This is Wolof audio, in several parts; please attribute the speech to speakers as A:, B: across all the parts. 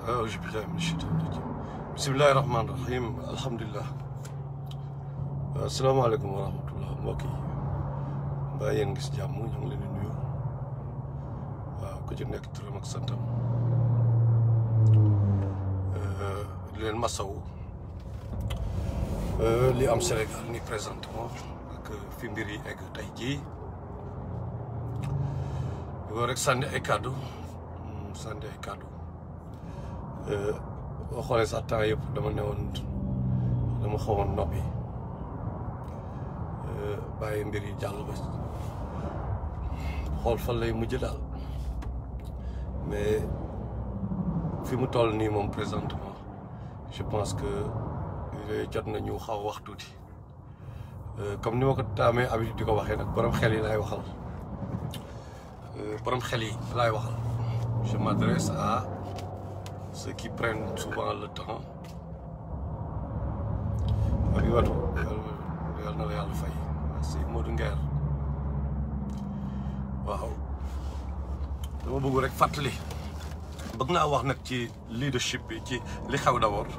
A: أعوذ بالله من الشيطان الرجيم بسم الله الرحمن الرحيم الحمد لله asalaamaaleykum wa rahmatullah mbokk yi mbaa yéen gis jàmm ñu ngi leen di nuyu waaw ku ci nekk turam ak santam di leen masawu li am Sénégal ni présentement ak fi mbir yi egg tey jii di ko rek sànni ay kàddu boo xoolee sax temps yëpp dama newoon dama xawoon noppi bàyyi mbir yi jàll ba xool fan lay mujj daal mais fi mu toll nii moom présentement je pense que jot nañu xaw wax tuuti comme ni ma ko taamee habitude di ko waxee nag borom xel yi laay waxal borom xel yi laay waxal je m'adresse à ceux qui prennent souvent le temps ak watu yàlla na la yàlla fay merci Modou Nguer waaw dama bëgg rek fàttali bëgg naa wax nag ci leadership bi ci li xew d'abord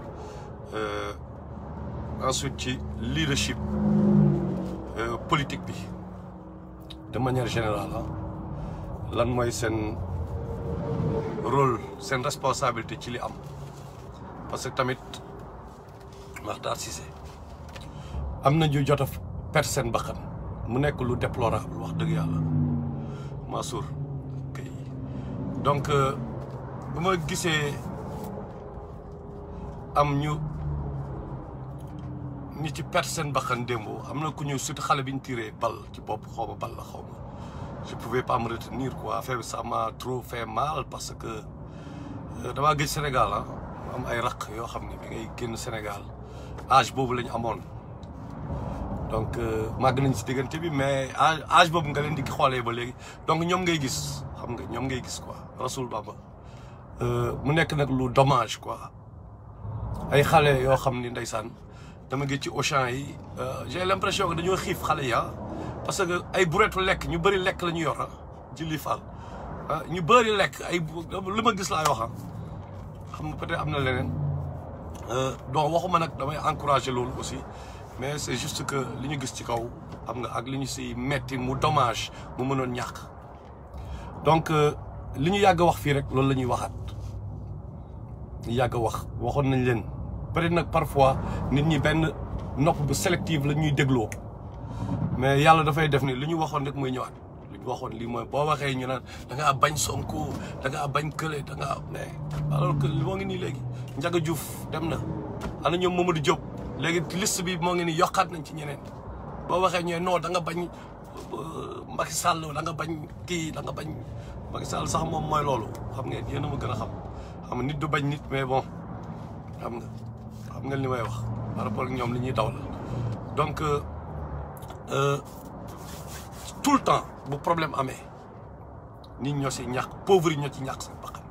A: ensuite ci leadership politique bi de manière générale lan mooy seen rôle seen responsabilité ci li am parce que tamit Makhtar Cissé am na ñu jot a perdre seen bakkan mu nekk lu déplorable wax dëgg yàlla Mansour kay donc bu ma gisee am ñu ci perdre seen bakkan démb am na ku ñu surtout xale bi ñu tiré bal ci bopp xaw ma bal la xaw ma je pouvais pas me retenir quoi affaire bi ça m'a trop fait mal parce que damaa gëj Sénégal am ay raq yoo xam ne bi ngay génn Sénégal âge boobu la ñu amoon donc màgg nañ si diggante bi mais âge boobu nga leen di xoolee ba léegi donc ñoom ngay gis xam nga ñoom ngay gis quoi Rasoul Bamba mu nekk nag lu dommage quoi ay xale yoo xam ni ndeysaan dama gis ci Auchan yi j'ai l'impression que dañoo xiif xale yi parce que ay bureetu lekk ñu bëri lekk la ñu yor Jili Fall ñu bëri lekk ay li ma gis laay wax xam nga peut-être am na leneen donc waxuma nag damay encourager loolu aussi mais c'est juste que li ñu gis ci kaw xam nga ak li ñu si metti mu dommage mu mënoon ñàkk donc li ñu yàgg a wax fii rek loolu la ñuy waxaat ñu yàgg a waxoon nañ leen peut-être nag parfois nit ñi benn nopp bu sélective la ñuy dégloo mais yàlla dafay def ni li ñu waxoon rek mooy ñëwaat li ñu waxoon lii mooy boo waxee ñu naan da ngaa bañ Sonko da ngaa bañ kële da ngaa mais alors que moo ngi nii léegi Ndiaga Diouf dem na ana ñoom Mamadou Diop léegi liste bi moo ngi nii yokkaat nañ ci ñeneen boo waxee ñu non da nga bañ Macky Sall da nga bañ kii da nga bañ Macky Sall sax moom mooy loolu xam ngeen yéen a ma gën a xam nga nit du bañ nit mais bon xam nga li may wax par rapport ak ñoom li ñuy dawal donc tout le temps bu problème amee nit ñoo si ñàkk pauvre yi ñoo ci ñàkk seen bakkan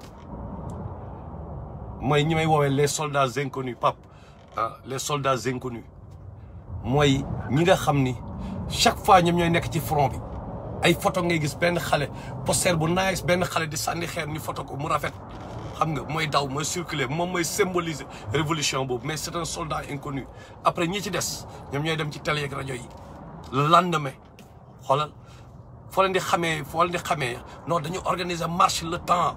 A: mooy ñi may woowee les soldats inconnus Pape les soldats inconnus mooy ñi nga xam ni chaque fois ñoom ñooy nekk ci front bi ay photo ngay gis benn xale poster bu nice benn xale di sànni xeer ni photo ko mu rafet xam nga mooy daw mooy circuler moom mooy symboliser révolution boobu mais c'est un soldat inconnu après ñi ci des ñoom ñooy dem ci télé ak rajo yi le lendemain xoolal foo leen di xamee non dañu organiser marche le temps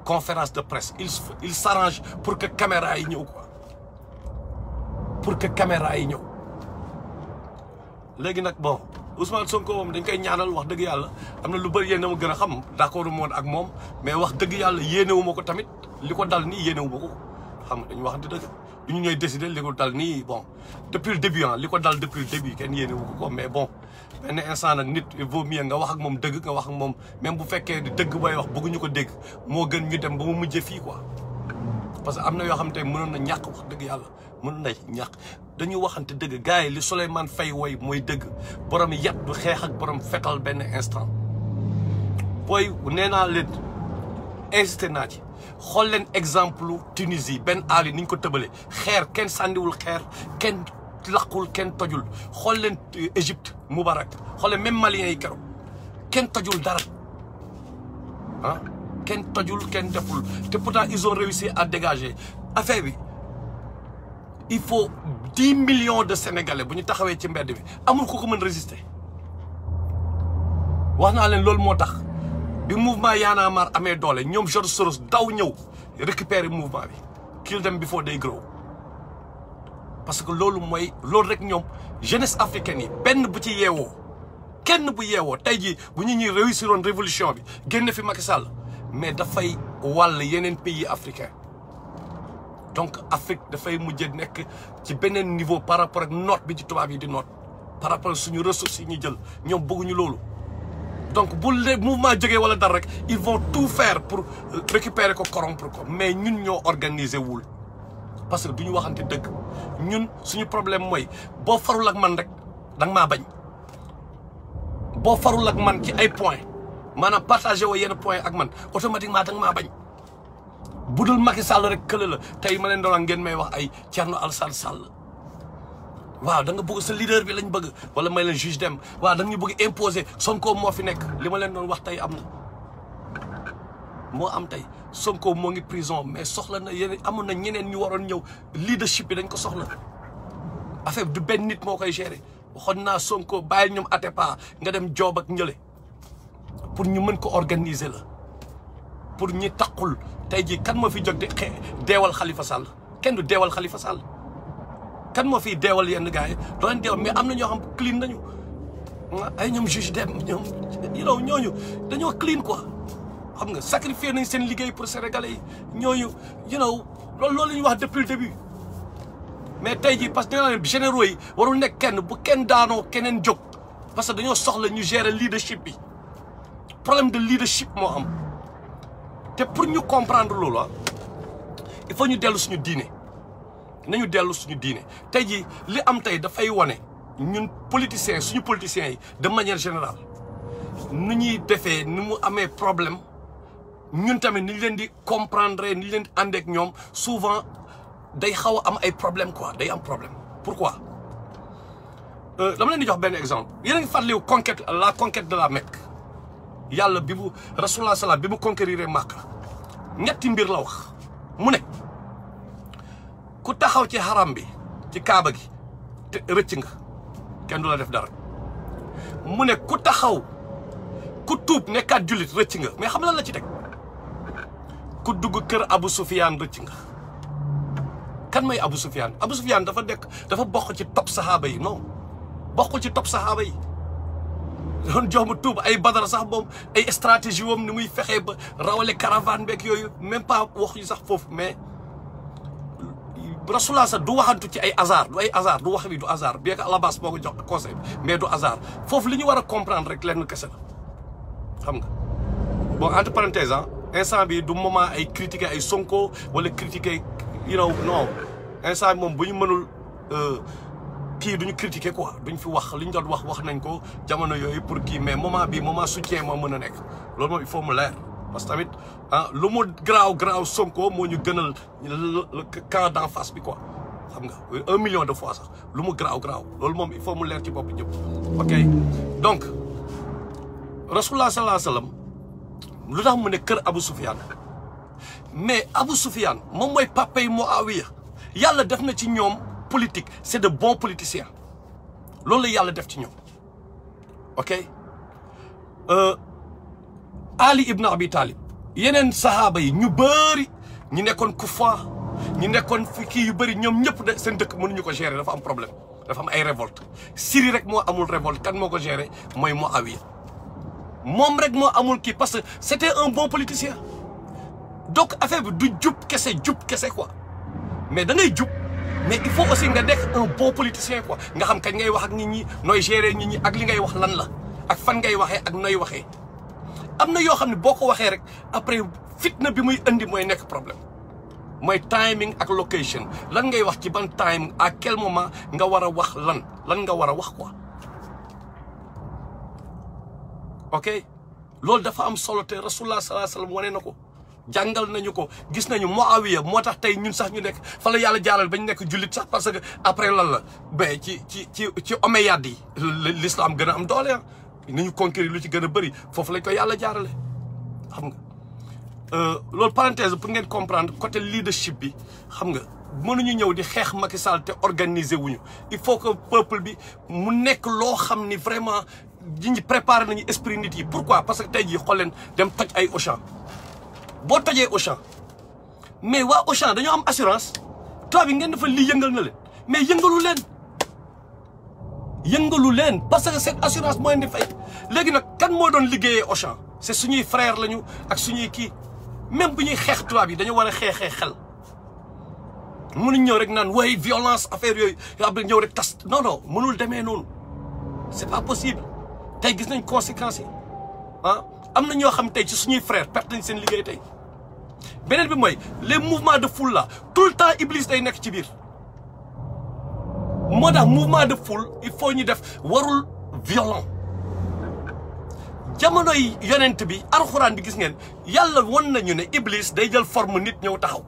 A: conférence de presse il s'arrange pour que caméra yi ñëw quoi léegi nag bon Ousmane Sonko moom dañ koy ñaanal wax dëgg yàlla am na lu bëri yéen a ma gën a xam d'accord moon ak moom mais wax dëgg yàlla yéenewu ma ko tamit li ko dal nii yéenewu ma ko xam nga dañu wax dëgg du ñu ñooy décider li ko dal nii bon depuis le début li ko dal depuis le début kenn yéenewu ko mais bon benn instant nag nit il vaut mieux nga wax ak moom dëgg nga wax ak moom même bu fekkee di dëgg booy wax bëgguñu ko dégg moo gën ñu dem ba mu mujjee fii quoi parce que am na yoo xam te mënoon na ñàkk wax dëgg yàlla mënoon na ñàkk dañuy waxante dëgg gars yi li Souleymane Faye woy mooy dëgg borom yat du xeex ak borom fetal benn instant booy nee naa leen insisté naa ci xool leen exemple Tunisie Ben Ali ni ñu ko tëbalee xeer kenn sànniwul xeer kenn laqul kenn tojul xool leen Égypte Moubarak xool leen même Maliens yi keroog kenn tojul dara kenn tojul kenn deful te pourtant ils ont réussi à dégager affaire bi. Il faut 10 millions de Sénégalais bu ñu taxawee ci mbedd bi amul ko ko mën résister wax naa leen loolu moo tax bi mouvement Y'en a marre amee doole ñoom George Soros daw ñëw récupérer mouvement bi kill them before they grow parce que loolu mooy loolu rek ñoom jeunesse africaine yi benn bu ci yeewoo kenn bu yeewoo tey jii bu ñu ñuy réussiroon révolution bi génn fi Macky Sall mais dafay wàll yeneen pays africains donc Afrique dafay mujj nekk ci beneen niveau par rapport ak noot bi ci tubaab yi di noot par rapport ak suñu ressources yi ñu jël ñoom bëgguñu loolu donc bu le mouvement jógee wala dara rek ils vont tout faire pour récupérer ko corrompre ko mais ñun ñoo organiser wul parce que duñu waxante dëgg ñun suñu problème mooy boo farul ak man rek danga maa bañ boo farul ak man ci ay points maanaam partagé woo yenn points ak man automatiquement danga maa bañ bu dul Macky Sall rek kële la tey ma leen doon ngeen may wax ay Thierno Alassane Sall waaw da nga bëgg sa leader bi lañ bëgg wala may leen juge dem waaw da nga ñu bëgg imposer Sonko moo fi nekk li ma leen doon wax tey am na moo am tey Sonko moo ngi prison mais soxla na yeneen amoon na ñeneen ñu waroon ñëw leadership bi dañ ko soxla affaire du benn nit moo koy gérer waxoon naa Sonko bàyyil ñoom Atepa nga dem joob ak ñële pour ñu mën ko organiser la pour ñi taqul tey jii kan moo fi jóg di deewal Khalifa Sall kenn du deewal Khalifa Sall kan moo fi deewal yenn gars yi doo leen deewal mais am na ñoo xam clean nañu ay ñoom juge dem ñoom ñooñu dañoo clean quoi xam nga sacrifier nañ seen liggéey pour sénégalais yi ñooñu loolu la ñuy wax depuis le début mais tey jii parce que nee naa généraux yi warul nekk kenn bu kenn daanoo keneen jóg parce que dañoo soxla ñu gérer leadership bi problème de leadership moo am te pour ñu comprendre loolu il faut ñu dellu suñu diine nañu dellu suñu diine tey jii li am tey dafay wane ñun politiciens suñu politiciens yi de manière générale nu ñuy defee ni mu amee problème ñun tamit ni ñu leen di comprendre ni ñu leen di ànd ak ñoom souvent day xaw a am ay problème quoi day am problème pourquoi dama leen di jox benn exemple yéen a ngi fàttaliwu la conquête de la Mecque yàlla bi mu Rasulullah salaam bi mu conquérir Makka ñetti mbir la wax mu ne ku taxaw ci haram bi ci kaaba gi te rëcc nga kenn du la def dara mu ne ku taxaw ku tuub nekkaat jullit rëcc nga mais xam lan la ci teg ku dugg kër Abu Sufyaan rëcc nga kan mooy Abu Sufyaan dafa bokk ci top saxaaba yi non bokkul ci top saxaaba yi doon jox ma tuub ay Badar sax moom ay stratégie woom ni muy fexee ba rawale caravane beeg yooyu même pas wax yu sax foofu mais Rasulullah sax du waxantu ci ay hasard du ay hasard du wax bi du hasard bien que Alabas moo ko jox conseil mais du hasard foofu li ñu war a comprendre rek lenn kese la xam nga bon entre parenthèses instant bi du moment ay critiquer ay Sonko wala critiquer non instant bi moom bu ñu mënul kii duñu critiquer quoi duñ fi wax li ñu doon wax nañ ko jamono yooyu pour kii mais moment bi moment soutien moo mën a nekk loolu moom il faut mu leer parce que tamit lu mu garaaw Sonko moo ñu gënal le camp d'en face bi quoi xam nga 1 million de fois sax lu mu garaaw loolu moom il faut mu leer ci bopp ñëpp ok donc Rasulullah sallallahu alayhi wa sallam lu tax mu ne kër Abu Sufyaan mais Abu Sufyaan moom mooy papay Muawiya yàlla def na ci ñoom politique c'est de bons politiciens loolu la yàlla def ci ñoom ok Ali ibn Abi Talib yeneen sahaaba yi ñu bëri ñu nekkoon kufaar ñu nekkoon fi kii yu bëri ñoom ñëpp de seen dëkk mënuñu ko gérer dafa am problème dafa am ay révolte Syrie rek moo amul révolte kan moo ko gérer mooy Muawiya moom rek moo amul kii parce que c'était un bon politicien donc affaire bi du jub kese quoi mais da ngay jub mais il faut aussi nga nekk un bon politicien quoi nga xam kañ ngay wax ak nit ñi nooy gérer nit ñi ak li ngay wax lan la ak fan ngay waxee ak nooy waxee am na yoo xam ne boo ko waxee rek après fitna bi muy indi mooy nekk problème mooy timing ak location lan ngay wax ci ban time à quel moment nga war a wax lan nga war a wax quoi ok loolu dafa am solo te Rasulullah sallallahu alayhi wasallam wane na ko jàngal nañu ko gis nañu Muawiya moo tax tey ñun sax ñu nekk fa la yàlla jaaral ba ñu nekk jullit sax parce que après lan la ba ci Omeyyades yi l'islam gën a am doole ni ñu conquérir lu ci gën a bëri foofu lañ ko yàlla jaarale xam nga loolu parenthèse pour ngeen comprendre côté leadership bi xam nga mënuñu ñëw di xeex Macky Sall te organiser wuñu il faut que peuple bi mu nekk loo xam ni vraiment ñi préparer nañu esprit nit yi pourquoi parce que tey jii xool leen dem toj ay Auchan boo tojee Auchan mais waa Auchan dañoo am assurance toi bi ngeen dafa lii yëngal na leen mais yëngalu leen parce que cette assurance moo leen di fay léegi nag kan moo doon liggéeyee Auchan c'est suñuy frère lañu ak suñuy kii même bu ñuy xeex tubaab yi dañu war a xeexee xel mënuñ ñëw rek naan way violence affaire yooyu yaa ñëw rek tas non mënul demee noonu c'est pas possible tey gis nañ conséquences yi ah am na ñoo xam tey ci suñuy frère perte nañ seen liggéey tey beneen bi mooy les mouvements de foule là tout le temps Iblis day nekk ci biir moo tax mouvement de foule il faut ñu def warul violent jamonoy yonent bi alxuraan bi gis ngeen yàlla won nañu ne Iblis day jël forme nit ñëw taxaw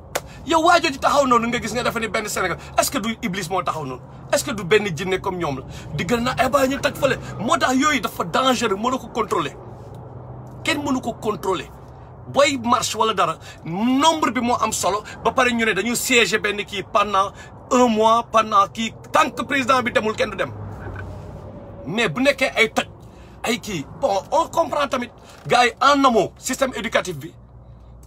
A: yow waa jooju taxaw noonu nga gis nga dafa ne benn Sénégal est-ce que du Iblis moo taxaw noonu est-ce que du benn jinne comme ñoom la di gën na ba ñu toj fële moo tax yooyu dafa dangereux mënu ko contrôler kenn mënu ko contrôler booy marche wala dara nombre bi moo am solo ba pare ñu ne dañu siéger benn kii pendant 1 mois pendant kii tant que président bi demul kenn du dem mais bu nekkee ay toj ay kii bon on comprend tamit gars yi en amont système éducatif bi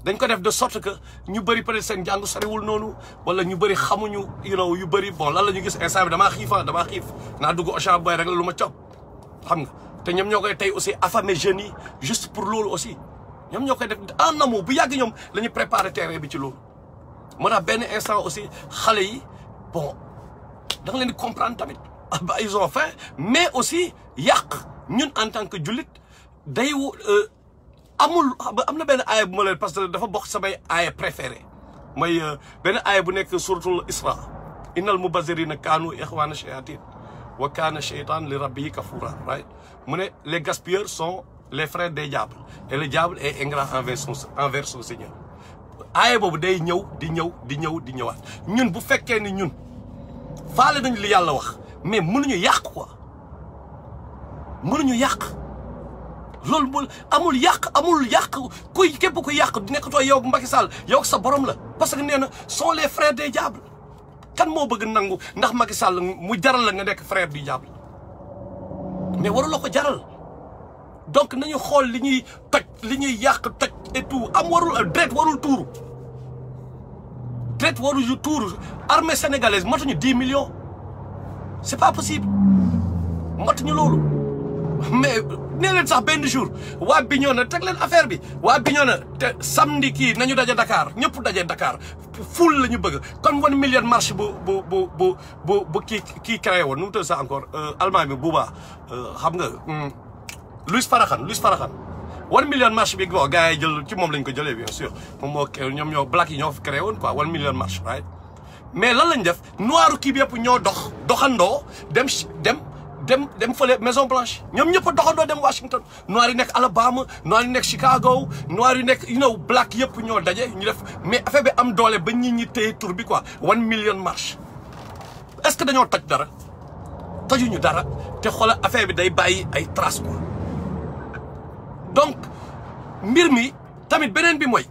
A: dañ ko def de sorte que ñu bëri peut-être seen jàng soriwul noonu wala ñu bëri xamuñu yu bëri bon lan la ñu gis instant bi damaa xiif naa dugg Auchan boy rek la lu ma cob xam nga te ñoom ñoo koy tey aussi affamé jeunes yi juste pour loolu aussi ñoom ñoo koy def en amont bu yàgg ñoom la ñu préparé terrain bi ci loolu moo tax benn instant aussi xale yi bon da nga leen di comprendre tamit ba ils ont faim mais aussi yàq ñun en tant que jullit day amul am na benn aaya bu ma leen parce que dafa bokk samay aaya préféré mooy benn aaya bu nekk suratul Isra innal mubazzirina kaanu ixwaana shayatin wa kaana shaytan li rabbihi kafura right mu ne les gaspilleurs sont les frères des diables et le diable est ingrat envers son seigneur aaya boobu day ñëw di ñëwaat ñun bu fekkee ni ñun faale nañu li yàlla wax mais mënuñu yàq quoi mënuñu yàq loolu mooy amul yàq kuy képp ku yàq di nekkatoo yow Macky Sall yow sa borom la parce que nee na sont les frères des diables kan moo bëgg nangu ndax Macky Sall mu jaral la nga nekk frère du diable mais waruloo ko jaral donc nañu xool li ñuy toj li ñuy yàq toj et tout dret warul tuuru dret warul tuuru armée sénégalaise matuñu 10 millions c'est pas possible matuñu loolu mais nee leen sax benn jour waa Bignona teg leen affaire bi waa Bignona te samedi kii nañu daje Dakar ñëpp daje Dakar ful la ñu bëgg comme 1 million marche bu kii créé woon nu mu tudd sax encore allemand bi buubaa xam nga Louis Farrakhan 1 million marche bi bon gars yi jël ci moom lañ ko jëlee bien sûr moom moo ñoom ñoo black yi ñoo fi créé woon quoi 1 million marche right mais lan lañ def noiru kii bi yëpp ñoo doxandoo dem fële Maison Blanche ñoom ñëpp a doxandoo dem Washington noir yi nekk Alabama noir yi nekk Chicago noir yi nekk black yëpp ñoo daje ñu def mais affaire bi am doole ba nit ñi téye tur bi quoi 1 million marche est-ce que dañoo toj dara tojuñu dara te xoolal affaire bi day bàyyi ay traces quoi donc mbir mi tamit beneen bi mooy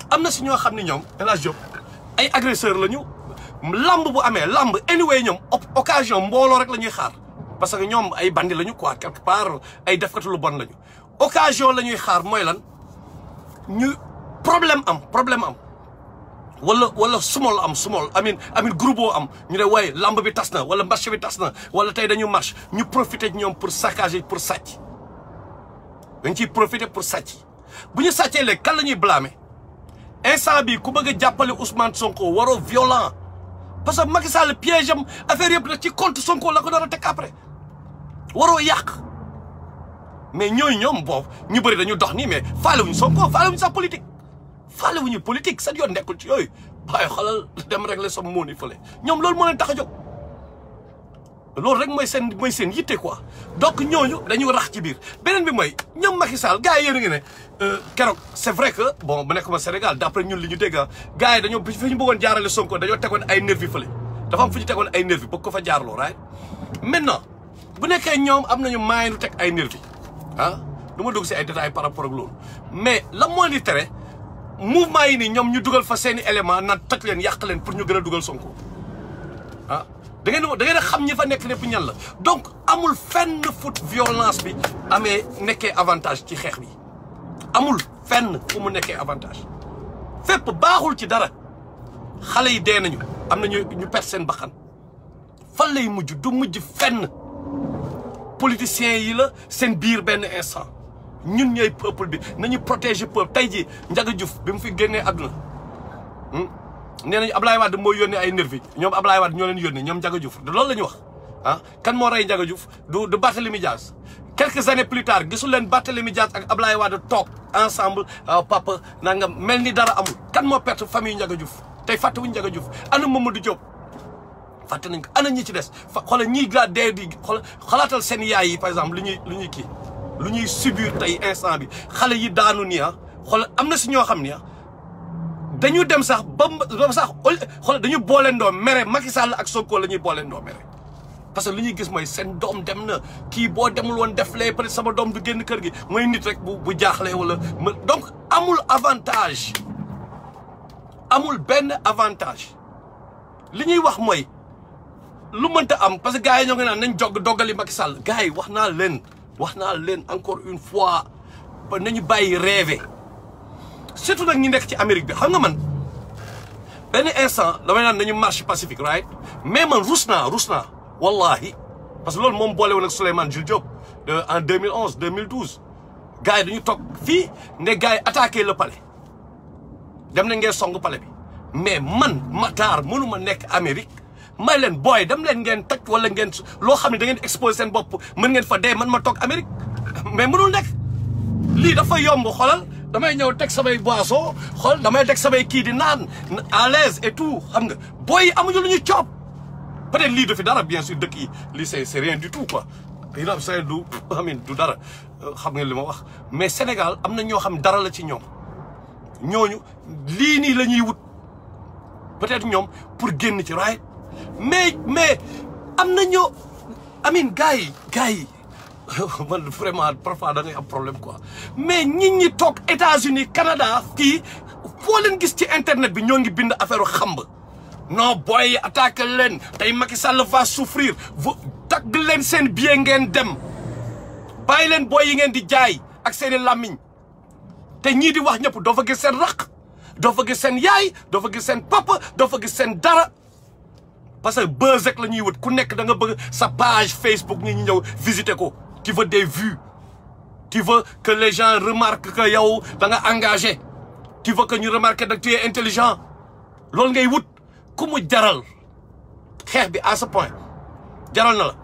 A: am na si ñoo xam ne ñoom El Hadj Diop ay agresseur lañu lamb bu amee lamb anyway ñoom occasion mbooloo rek la ñuy xaar parce que ñoom ay bandi lañu quoi quelque part ay defkatu lu bon lañu occasion la ñuy xaar mooy lan ñu problème am wala sumol amin groupe am ñu ne waaye lamb bi tas na wala marché bi tas na wala tey dañu marche ñu profiter ñoom pour saccager pour sàcc dañ ciy profiter pour sàcc bu ñu sàccee léegi kan la ñuy blâmer instant bi ku bëgg a jàppale Ousmane Sonko waroo violent parce que Macky Sall piège am affaire yëpp nag ci compte Sonko la ko doon a teg après waroo yàq mais ñooñu ñoom boobu ñu bëri dañu dox nii mais faale wuñu Sonko faale wuñu sax politique seen yoon nekkul ci yooyu waaye xoolal dem régler sama moon yi fële ñoom loolu moo leen tax a jóg loolu rek mooy seen yitte quoi donc ñooñu dañu rax ci biir beneen bi mooy ñoom Macky Sall gars yi yéen a ngi ne keroog c'est vrai que bon bu nekkuma Sénégal d'après ñun li ñu dégg gars yi dañoo fi ñu bëggoon jaarale Sonko dañoo tegoon ay nervi fële dafa am fu ñu tegoon ay nervi bëgg ko fa jaarloo right maintenant bu nekkee ñoom am nañu maay nu teg ay nervi du ma dugg si ay détails par rapport ak loolu mais la moo di tere mouvement yi nii ñoom ñu dugal fa seeni élément na toj leen yàq leen pour ñu gën a dugal Sonko ah da ngeen a xam ñi fa nekk lépp ñan la donc amul fenn foot violence bi amee nekkee avantage ci xeex bi amul fenn fu mu nekkee avantage fépp baaxul ci dara xale yi dee nañu am na ñu perte seen baxan fan lay mujj du mujj fenn politiciens yi la seen biir benn instant ñun ñooy peuple bi nañu protéger peuple tey jii Ndiaga Diouf bi mu fi génnee àdduna nee nañu Ablaye Wade moo yónnee ay nervi ñoom Ablaye Wade ñoo leen yónnee ñoom Ndiaga Diouf loolu la ñu wax ah kan moo rey Ndiaga Diouf du Barthélémy Dias quelques années plus tard gisul leen Barthélémy Dias ak Ablaye Wade toog ensemble papa nanga mel ni dara amul kan moo perte famille Ndiaga Diouf tey fàttewuñu Ndiaga Diouf ana Mamadou Diop fàtte nañ ko ana ñi ci des xoolal ñii gaa dee di xalaatal seen yaay yi par exemple lu ñuy subir tey instant bi xale yi daanu nii xoolal am na si ñoo xam ni dañu dem sax ba sax xoolal dañu booleendoo mere Macky Sall ak Sonko la ñuy booleendoo mere parce que li ñuy gis mooy seen doom dem na kii boo demul woon def lee peut-être sama doom du génn kër gi mooy nit rek bu jaaxlee wala donc amul avantage amul benn avantage li ñuy wax mooy lu mënta am parce que gars yi ñoo ngi naan nañ doggali Macky Sall gars yi wax naa leen encore une fois ba nañu bàyyi rêver surtout nag ñi nekk ci Amérique bi xam nga man benn instant damay naan nañu marche pacifique right mais man rus naa wallahi parce que loolu moom boole woon ak Souleymane Jules Diop en 2011 2012 gars yi dañu toog fii ne gars yi attaqué le palais dem na ngeen song palais bi mais man Makhtar mënuma nekk Amérique may leen booy dem leen ngeen toj wala ngeen loo xam ne da ngeen exposé seen bopp mën ngeen fa dee man ma toog Amérique mais mënul nekk lii dafa yomb xoolal damay ñëw teg samay boisson xool damay teg samay kii di naan à l'aise et tout xam nga booy yi amuñu lu ñu coob peut-être lii du fi dara bien sûr dëkk yi lii c'est rien du tout quoi yina sa du amin du dara xam nga li ma wax mais Sénégal am na ñoo xam dara la ci ñoom ñooñu lii nii la ñuy wut peut-être ñoom pour génn ci right mais am na ñoo amin gars yi man vraiment parfois da ngay am problème quoi mais ñi toog États-Unis Canada kii foo leen gis ci internet bi ñoo ngi bind affaire xamb non booy attaqué leen tey Macky Sall va souffrir vous tagg leen seen billet ngeen dem bàyyi leen booy yi ngeen di jaay ak seeni làmmiñ te ñii di wax ñëpp doo fa gis seen raq doo fa gis seen yaay doo fa gis seen papa doo fa gis seen dara parce que buzz rek la ñuy wut ku nekk da nga bëgg sa page Facebook ñi ñu ñëw visiter ko tu veux des vues tu veux que les gens remarquent que yow da nga engagé tu veux que ñu remarquer que tu es intelligent loolu ngay wut ku mu jaral xeex bi à ce point jaral na la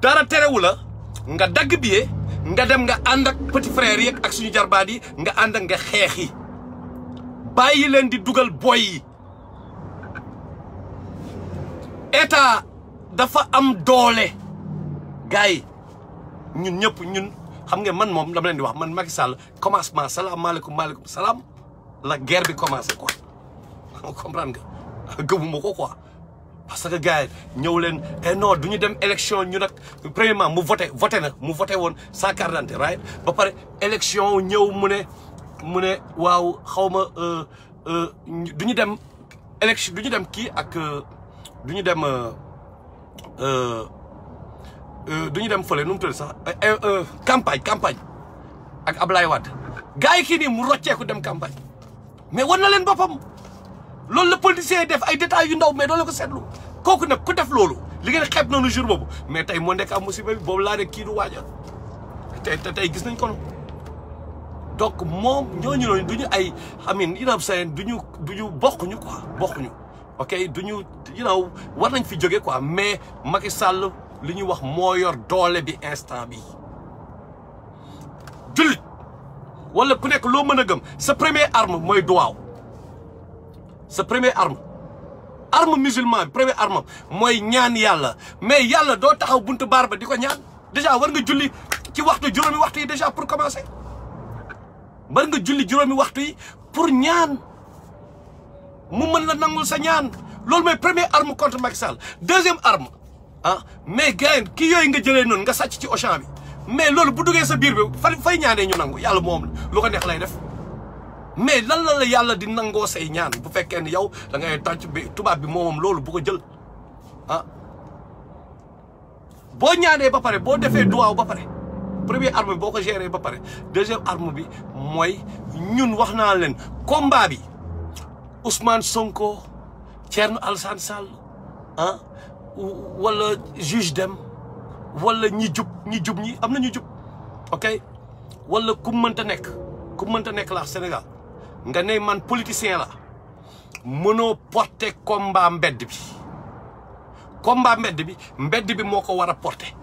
A: dara terewu la nga dagg billet nga dem nga ànd ak petit frère yi ak suñu jarbaat yi nga ànd ak nga xeex yi bàyyi leen di dugal boy yi état dafa am doole gars yi ñun ñëpp ñun xam nga man moom dama leen di wax man Macky Sall commencement salaamaaleykum maaleykum salaam la guerre bi commencé quoi comprendre nga gëmuma ko quoi parce que gars yi ñëw leen non du ñu dem élection ñu nag premièrement mu voté woon sans carte d'identité right ba pare élection ñëw mu ne waaw xaw ma du ñu dem élection du ñu dem kii ak du ñu dem fële nu mu tudd sax campagne ak Ablaye Wade gars yi kii nii mu rocceeku dem campagne mais war na leen boppam loolu la politicien yi def ay détails yu ndaw mais doo la ko seetlu kooku nag ku def loolu li ngeen xeeb noonu jour boobu mais tey moo nekk am musiba bi boobu laa ne kii du waaja tey gis nañ ko noonu donc moom ñooñu noonu du ñu ay amin yi na seen du ñu bokkuñu quoi bokkuñu ok du ñu war nañ fi jóge quoi mais Macky Sall li ñuy wax moo yor doole bi instant bi jullit wala ku nekk loo mën a gëm sa première arme mooy duwaaw sa première arme musulman bi première arme mooy ñaan yàlla mais yàlla doo taxaw buntu baar ba di ko ñaan déjà war nga julli ci juróomi waxtu yi déjà pour commencer war nga julli juróomi waxtu yi pour ñaan mu mën la nangul sa ñaan loolu mooy première arme contre Macky Sall deuxième arme mais gars kii yooyu nga jëlee noonu nga sàcc ci Auchan bi mais loolu bu duggee sa biir bi fay ñaanee ñu nangu yàlla moom lu ko neex lay def mais lan la yàlla di nangoo say ñaan bu fekkee ne yow da ngay tànc bi tubaab bi moomam loolu bu ko jël ah boo ñaanee ba pare boo defee duwaaw ba pare première arme bi boo ko géré ba pare deuxième arme bi mooy ñun wax naa leen combat bi Ousmane Sonko Thierno Alassane Sall ah wala juge Dème wala ñi jub ñi am na ñu jub ok wala ku mënta nekk la Sénégal nga ne man politicien la mënoo porter combat mbedd bi moo ko war a porter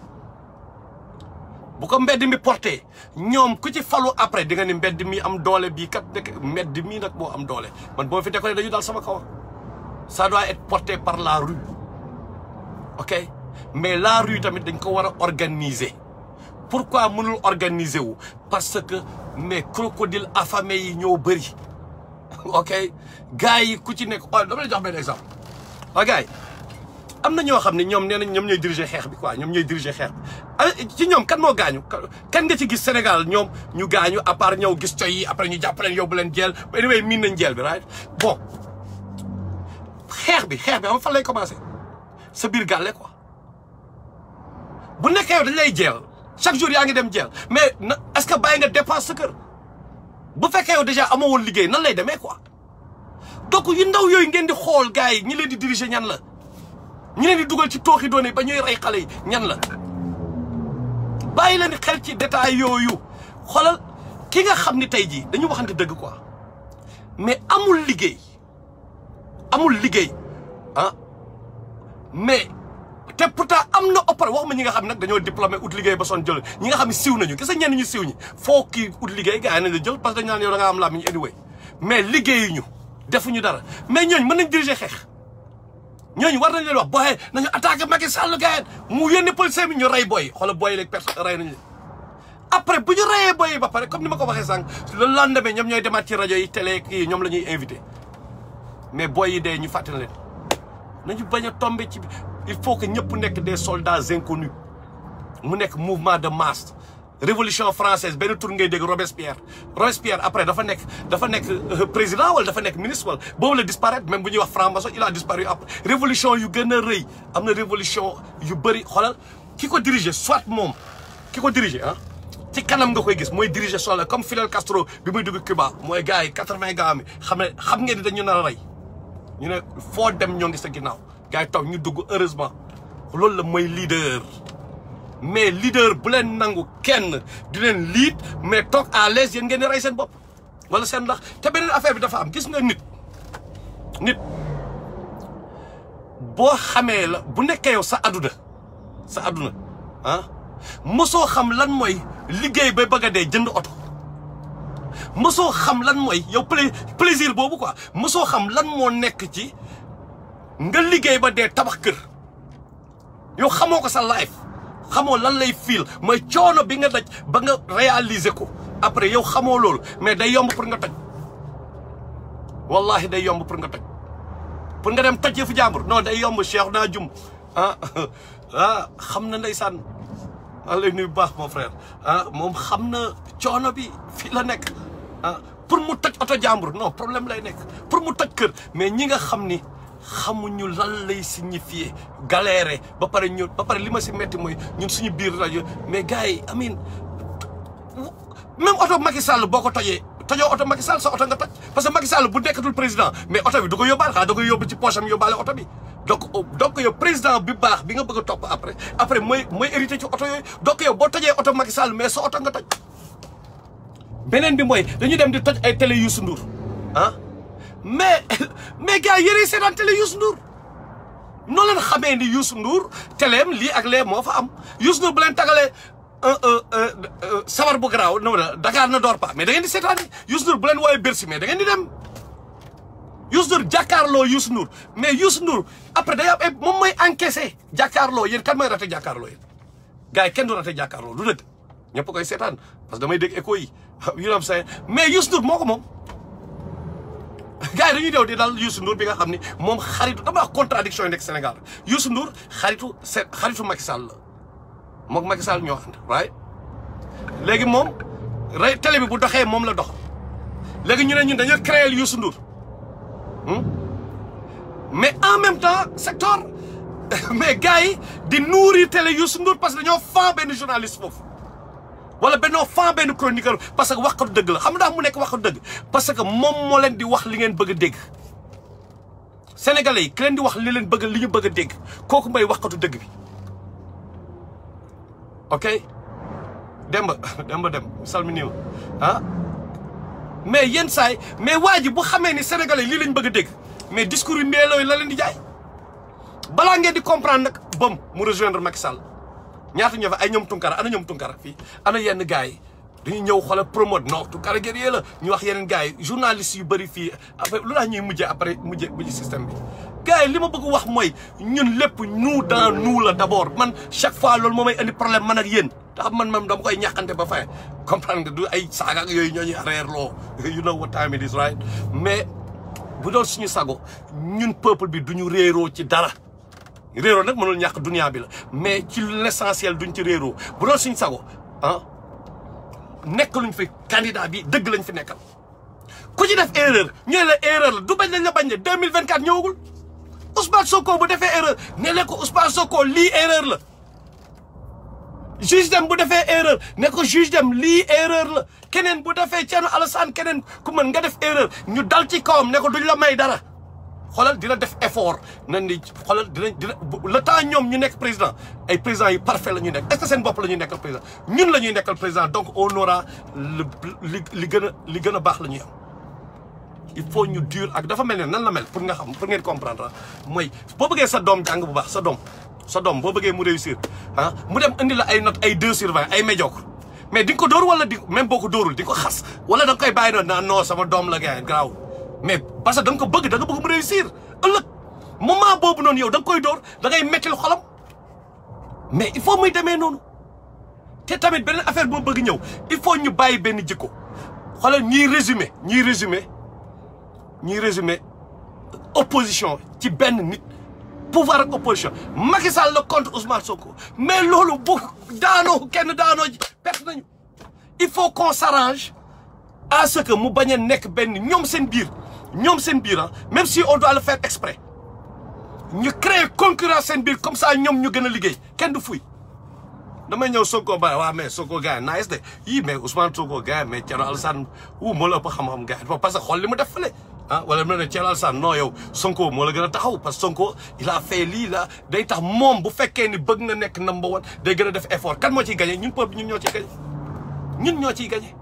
A: bu ko mbedd mi porter ñoom ku ci falu après di nga ni mbedd mi am doole bii kat nekk mbedd mi nag moo am doole man boo fi décoller dañu daal sama kaw ça doit être porté par la rue ok mais la rue tamit dañ ko war a organiser pourquoi mënul organiser wu parce que mais crocodile affamé yi ñoo bëri ok gars yi ku ci nekk dama lay jox benn exemple waa gars yi am na ñoo xam ne ñoom nee nañ ñoom ñooy diriger xeex bi quoi ñoom ñooy diriger xeex bi ci ñoom kan moo gaañu kan nga ci gis Sénégal ñoom ñu gaañu à part ñëw gis coy yi après ñu jàpp leen yóbbu leen jeel anyway miin nañ jeel bi right bon xeex bi am fan lay commencé sa biir gàlle quoi bu nekkee yow dañ lay jeel chaque jour yaa ngi dem jeel mais est-ce que bàyyi nga dépense sa kër bu fekkee yow déjà amoo woon liggéey nan lay demee quoi donc yu ndaw yooyu ngeen di xool gars yi ñi leen di diriger ñan la ñi leen di dugal ci tooxi doone ba ñuy rey xale yi ñan la bàyyi leen xel ci détail yooyu xoolal ki nga xam ni tey jii dañu waxante dëgg quoi mais amul liggéey ah mais te pourtant am na wax ma ñi nga xam nag dañoo diplômé ut liggéey ba son jël ñi nga xam ne siw nañu gis nga ñenn ñu siw ñi foo kii ut liggéey gars yi nañ la jël parce que dañu naan yow da nga am làmmiñ anyway mais liggéeyuñu defuñu dara mais ñooñu mën nañ diriger xeex ñooñu war nañ leen wax booyee nañu attaqué Macky Sall gars mu yónni policier bi ñu rey booy xoolal booy léegi personne rey nañu leen après bu ñu reyee booy ba pare comme ni ma ko waxee sànq le lendemain ñoom ñooy demaat ci rajo yi télé kii ñoom la ñuy invité mais booy yi dee ñu fàttali leen nañu bañ a tombé ci il faut que ñëpp nekk des soldats inconnus mu nekk mouvement de masse révolution française benn tour ngay dégg Robespierre après dafa nekk président wala dafa nekk ministre wala boobu la disparaître même bu ñuy wax franc-maçon il a disparu après révolution yu gën a rëy am na révolution yu bëri xoolal ki ko diriger soit moom ki ko diriger ah ci kanam nga koy gis mooy diriger sol comme Fidel Castro bi muy dugg Cuba mooy gars yi 80 gars mi xam ngeen ni dañu nar a rey ñu ne foo dem ñoo ngi sa ginnaaw gars yi toog ñu dugg heureusement loolu la mooy leader mais leader bu leen nangu kenn di leen liit mais toog à l'aise yéen ngeen di rey seen bopp wala seen ndax te beneen affaire bi dafa am gis nga nit boo xamee la bu nekkee yow sa aduna ah mosoo xam lan mooy liggéey ba bëgg a dee jënd oto mosoo xam lan mooy yow plaisir boobu quoi mosoo xam lan moo nekk ci nga liggéey ba dee tabax kër yow xamoo ko sa life xamoo lan lay fiil mooy coono bi nga daj ba nga réaliser ko après yow xamoo loolu mais day yomb pour nga toj wallahi day yomb pour nga toj pour nga dem toj yëfu jàmbur non day yomb Cheikh naa jum xam na ndeysaan maa lay nuyu bu baax mon frère moom xam na coono bi fii la nekk pour mu toj oto jàmbur non problème lay nekk pour mu toj kër mais ñi nga xam ni xamuñu lan lay signifier galère ba pare li ma si metti mooy ñun suñu biir rajo mais gars yi amin même oto Macky Sall boo ko tojoo oto Macky Sall sa oto nga toj parce que Macky Sall bu nekkatul président mais oto bi du ko yóbbaale xanaa da koy yóbbu ci poche am yóbbaale oto bi donc yow président bi baax bi nga bëgg a topp après mooy hérité ci oto yooyu donc yow boo tojee oto Macky Sall mais sa oto nga toj beneen bi mooy dañu dem di toj ay télé Youssou Ndour mais gars yére seetaan télé Youssou Ndour noo leen xamee ni Youssou Ndour téléem lii ak lee moo fa am Youssou Ndour bu leen tagalee sabar bu garaaw no Dakar ne dort pas mais da ngeen di seetaan Youssou Ndour bu leen woowee Bercy mais da ngeen di dem Youssou Ndour jàkkaarloo Youssou Ndour mais Youssou Ndour après day am moom mooy encaissé jàkkaarloo yéen kan mooy raté jàkkaarloo yéen gars yi kenn du raté jàkkaarloo du dëgg ñëpp koy seetaan parce que damay dégg écho yi you know what I'm saying mais Youssou Ndour moo ko moom gars yi dañuy dew di dal Youssou Ndour bi nga xam ni moom xaritu dama wax contradiction yi nekk Sénégal Youssou Ndour xaritu Macky Sall la moom Macky Sall ñoo ànd right léegi moom télé bi bu doxee moom la dox léegi ñu ne ñun dañoo créer Youssou Ndour mais en même temps secteur mais gars yi di nourrir télé Youssou Ndour parce que dañoo fan benn journaliste foofu wala bennoo fan benn chroniqueur parce que wax ko dëgg la xam nga mu nekk wax ko dëgg parce que moom moo leen di wax li ngeen bëgg a dégg sénégalais yi ki leen di wax li leen bëgg li ñu bëgg a dégg kooku may waxkatu dëgg bi ok demba dem salminiw mais yenn saay mais waa ji bu xamee ni sénégalais lii lañ bëgg a dégg mais discours yi mbeelooyu la leen di jaay balaa ngeen di comprendre nag bam mu rejoindre Macky Sall ñaata ñoo fa ay ñoom Tunkara ana ñoom Tunkara fii ana yenn gars yi dañuy ñëw xoolal promote non Tunkara guerrier la ñu wax yeneen gars yi journalistes yu bëri fii après lu tax ñuy mujjee après mujj système bi gars yi li ma bëgg wax mooy ñun lépp nous dans nous la d'abord man chaque fois loolu moo may indi problème man ak yéen tax man dama koy ñàkkante ba fay comprendre nga du ay saaga ak yooyu ñoo ñuy reer loo you know what time it is right mais bu doon suñu sago ñun peuple bi duñu réeroo ci dara réeroo nag mënul ñàkk dunia bi la mais ci l'essentiel duñ ci réeroo bu doon suñu sago nekk luñ fi candidat bi dëgg lañ fi nekkal ku ci def erreur ñu ne la erreur la du bañ lañ la bañ ne 2024 ñëwagul Ousmane Sonko bu defee erreur ne leen ko Ousmane Sonko lii erreur la juge dem bu defee erreur ne ko juge dem lii erreur la keneen bu defee Thierno Alassane keneen ku mën nga def erreur ñu dal ci kawam ne ko duñ la may dara xoolal dina def effort nan ni xoolal dina le temps ñoom ñu nekk président ay présidents yu parfait la ñuy nekk est-ce que seen bopp la ñuy nekkal président ñun la ñuy nekkal président donc on aura li gën a baax la ñuy am il faut ñu dur ak dafa mel ne nan la mel pour nga xam pour ngeen comprendre mooy boo bëggee sa doom jàng bu baax sa doom boo bëggee mu réussir mu dem indi la ay notes ay 2/20 ay médiocre mais di nga ko dóor wala di même boo ko dóorul di nga ko xas wala da nga koy bàyyi noonu naan non sama doom la gars garaaw mais parce que da nga ko bëgg da nga bëgg mu réussir ëllëg moment boobu noonu yow da nga koy dóor da ngay mettil xolam mais il faut muy demee noonu te tamit beneen affaire boo bëgg ñëw il faut ñu bàyyi benn jikko xoolal ñiy résumé opposition ci benn nit pouvoir ak opposition Macky Sall la contre Ousmane Sonko mais loolu bu kenn daanoo ji perte nañu il faut qu'on s'arrange à ce que mu bañ a nekk benn ñoom seen biir même si on doit le faire exprès ñu créer concurrence seen biir comme ça ñoom ñu gën a liggéey kenn du fuy damay ñëw Sonko ba waaw mais Sonko gars yi nice de yii mais Ousmane Sonko gars yi mais Thierno Alassane moo la ëpp xam-xam gars yi parce que xool li mu def fële wala mu ne Thierno Alassane non yow Sonko moo la gën a taxaw parce que Sonko il a fait lii la day tax moom bu fekkee ni bëgg na nekk number one day gën a def effort kan moo ciy gagné ñun peuple ñun ñoo ciy gagné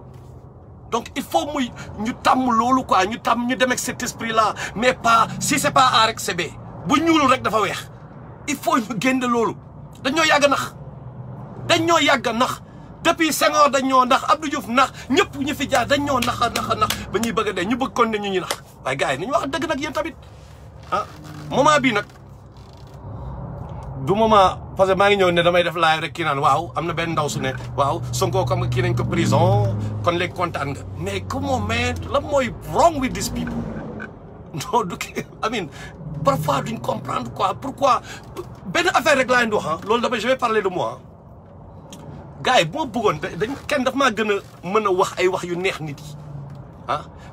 A: donc il faut muy ñu tàmm loolu quoi ñu dem ak cet esprit là mais pas si c'est pas A rek c'est B bu ñuulul rek dafa weex il faut ñu génne loolu dañoo yàgg nax depuis Senghor dañ ñoo nax Abdou Diouf nax ñëpp ñu fi jaar dañ ñoo nax ba ñuy bëgg a dee ñu bëgg kon ne ñu nax waaye gars yi nañu wax dëgg nag yéen tamit moment bii nag du moment parce que maa ngi ñëw ne damay def live rek kii naan waaw am na benn ndaw su ne waaw Sonko comme kii nañ ko prison kon léegi kontaan nga mais comment man la mooy wrong with these people non du kii I mean parfois duñ comprendre quoi pourquoi benn affaire rek laa indi wax loolu damay je vais parler de moi gars yi bu ma bëggoon kenn daf maa gën a mën a wax ay wax yu neex nit yi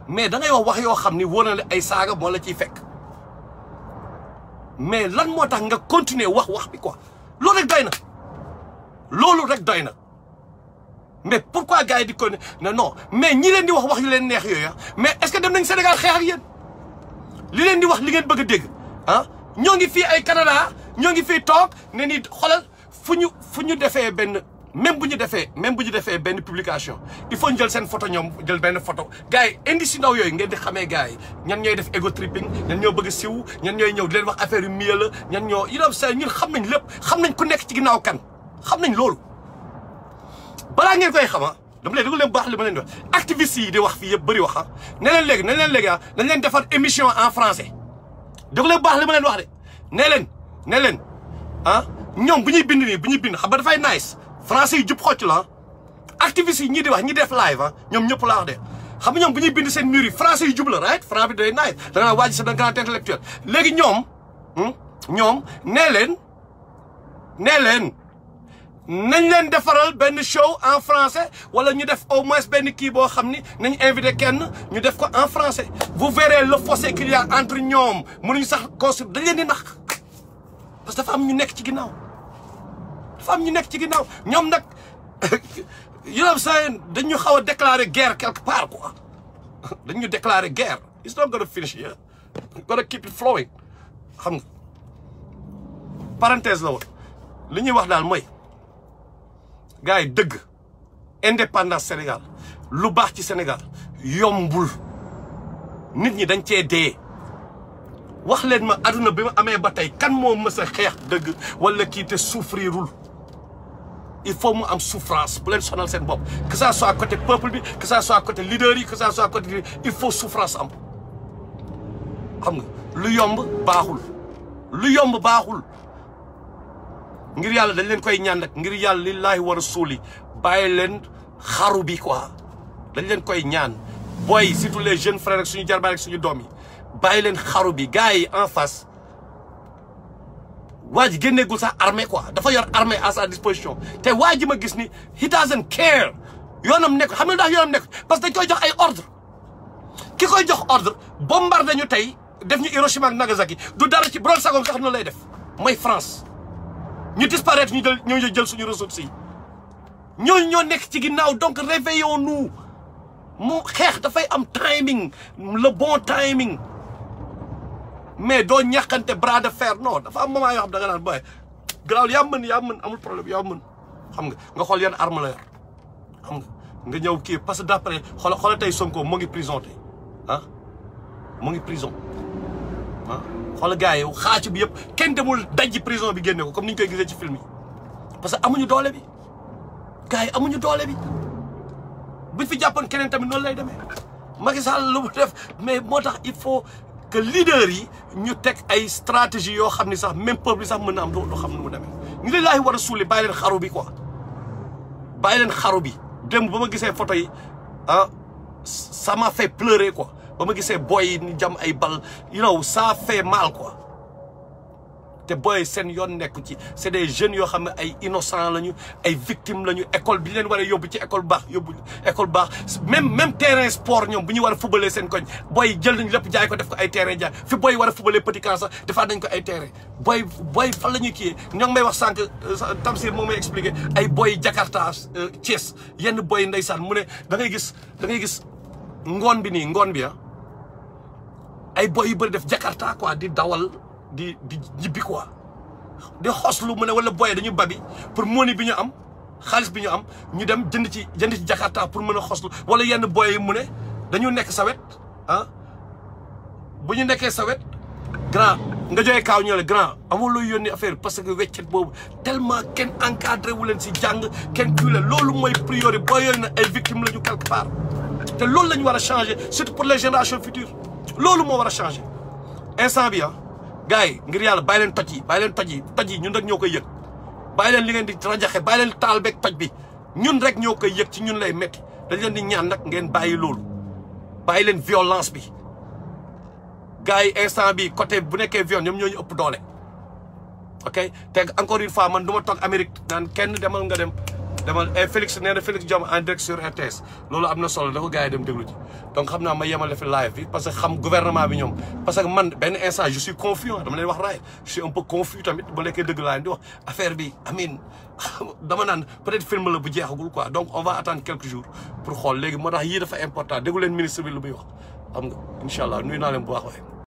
A: mais da ngay wax yoo xam ni wóor na ay saaga moo la ciy fekk mais lan moo tax nga continuer wax bi quoi loolu rek doy na mais pourquoi gars yi di ko ne non mais ñi leen di wax yu leen neex yooyu mais est-ce que dem nañ Sénégal xeex ak yéen li leen di wax li ngeen bëgg a dégg ñoo ngi fii ay Canada ñoo ngi fii toog ne ni xoolal fu ñu defee benn même bu ñu defee benn publication il faut ñu jël seen photo ñoom jël benn photo gars yi indi si ndaw yooyu ngeen di xamee gars yi ñan ñooy def ego tripping ñan ñoo bëgg a siw ñan ñooy ñëw di leen wax affaire yu mieux la ñan ñoo yi doon sa ñun xam nañ lépp xam nañ ku nekk ci ginnaaw kan xam nañ loolu balaa ngeen koy xama dama leen déglu leen baax li ma leen di wax activistes yi di wax fii yëpp bëri wax ne leen léegi dañ leen defar émission en français déglu leen baax li ma leen wax de ne leen ñoom bu ñuy bind xam nga dafay nice français yi jub xocc la activistes yi ñi di wax ñi def live ñoom ñëpp laa wax de xam nga ñoom bu ñuy bind seen mur yi français yi jub la right français bi day nice da nga waaj c'est un grand intellectuel léegi ñoom nee leen nañ leen defaral benn show en français wala ñu def au moins benn kii boo xam ni nañ invité kenn ñu def ko en français vous verrez le fossé qu'il y a entre ñoom mënuñu sax construire dañ leen di nax parce que dafa am ñu nekk ci ginnaaw dafa am ñu nekk ci ginnaaw ñoom nag you know what I'm saying dañu xaw a déclarer guerre quelque part quoi dañu déclarer guerre it's not gonna finish here gonna keep it flowing xam nga parenthèse la woon li ñuy wax daal mooy gars yi dëgg indépendance Sénégal lu baax ci Sénégal yombul nit ñi dañ cee dee wax leen ma aduna bi ma amee ba tey kan moo mës a xeex dëgg wala kii te souffrirul il faut mu am souffrance bu leen sonal seen bopp que ça soit côté peuple bi que ça soit côté leader yi que ça soit côté il faut souffrance am xam nga lu yomb baaxul lu yomb baaxul ngir yàlla dañ leen koy ñaan nag ngir yàlla lillahi wa rasuli bàyyi leen xaru bi quoi dañ leen koy ñaan booy surtout les jeunes frères ak suñu jarbaay ak suñu doom yi bàyyi leen xaru bi gars yi en face waa ji génneegul sax armée quoi dafa yor armée à sa disposition te waa ji ma gis ni he doesn't care yoonam nekk xam nga ndax yoonam nekk parce que dañ koy jox ay ordre ki koy jox ordre bombardé ñu tey def ñu Hiroshima ak Nagasaki du dara ci brol sagom sax na lay def mooy France ñu disparaître ñu jël suñu ressources yi ñooñu ñoo nekk ci ginnaaw donc réveillons-nous mu xeex dafay am timing le bon timing mais doo ñàkkante bras de fer non dafa am moment yoo xam da nga naan booy garaaw yaa mën amul problème yaa mën xam nga xool yan arme la yor xam nga ñëw kii parce que d'après xoolal tey Sonko mu ngi prison tey ah mu ngi prison ah xoolal gars yi xaacu bi yëpp kenn demul dajji prison bi génne ko comme ni ñu koy gisee ci film yi parce que amuñu doole bi gars yi amuñu doole bi buñ fi jàppoon keneen tamit noonu lay demee Macky Sall lu mu def mais moo tax il faut que leader yi ñu teg ay stratégie yoo xam ni sax même peuple bi sax mën na am doo xam nu mu demee ñu lillaahi wa rasuuli bàyyi leen xaru bi quoi bàyyi leen xaru bi démb ba ma gisee photo yi ah ça m'a fait pleurer quoi ba ma gisee boy yi ni jam ay bal you know ça fait mal quoi te boy seen yoon nekku ci c'est des jeunes yoo xam ne ay innocents lañu ay victimes lañu école bi leen war a yóbbu ci école baax yóbbu école baax même terrain sport ñoom bu ñu war a fubalee seen koñ boy jël nañu lépp jaay ko def ko ay terrain jaay fi boy war a fubalee petit camp sax defaat nañ ko ay terrain boy fan la ñuy kiyee ñoo ngi may wax sànq Tamsir moo may expliqué ay boy Jakarta Thiès yenn boy ndeysaan mu ne da ngay gis ngoon bi ay boy yu bëri def Jakarta quoi di dawal di ñibbi quoi di xoslu mu ne wala boy dañu babi pour money bi ñu am xaalis bi ñu am ñu dem jënd ci Jakarta pour mën a xoslu wala yenn boy yi mu ne dañu nekk sa wet ah bu ñu nekkee sa wet grand nga joxe kaaw ñu ne grand amul looy yónni affaire parce que weccet boobu tellement kenn encadré wu leen si jàng kenn kii la loolu mooy priorité booy yooyu na ay victimes la ñu quelque part te loolu la ñu war a changer surtout pour les générations futures loolu moo war a changer instant bi gars yi ngir yàlla bàyyi leen toj yi ñun rek ñoo koy yëg bàyyi leen li ngeen di rajaxe bàyyi leen taal beeg toj bi ñun rek ñoo koy yëg ci ñun lay métti dañ leen di ñaan nag ngeen bàyyi loolu bàyyi leen violence bi gars yi instant bi côté bu nekkee viol ñoom ñoo ñu ëpp doole ok te encore une fois man du ma toog Amérique naan kenn demal nga dem Félix nee na Félix Diome en direct sur RTS loolu am na solo da ko gars yi dem déglu ci donc xam naa ma yemale fi live bi parce que xam gouvernement bi ñoom parce que man benn instant je suis confus dama leen wax raay je suis un peu confus tamit ba lekkee dëgg laa di wax affaire bi amin dama naan peut-être film la bu jeexagul quoi donc on va attendre quelques jours pour xool léegi moo tax yii dafa important déggu leen ministre bi lu muy wax xam nga incha allah nuyu naa leen bu baax waaye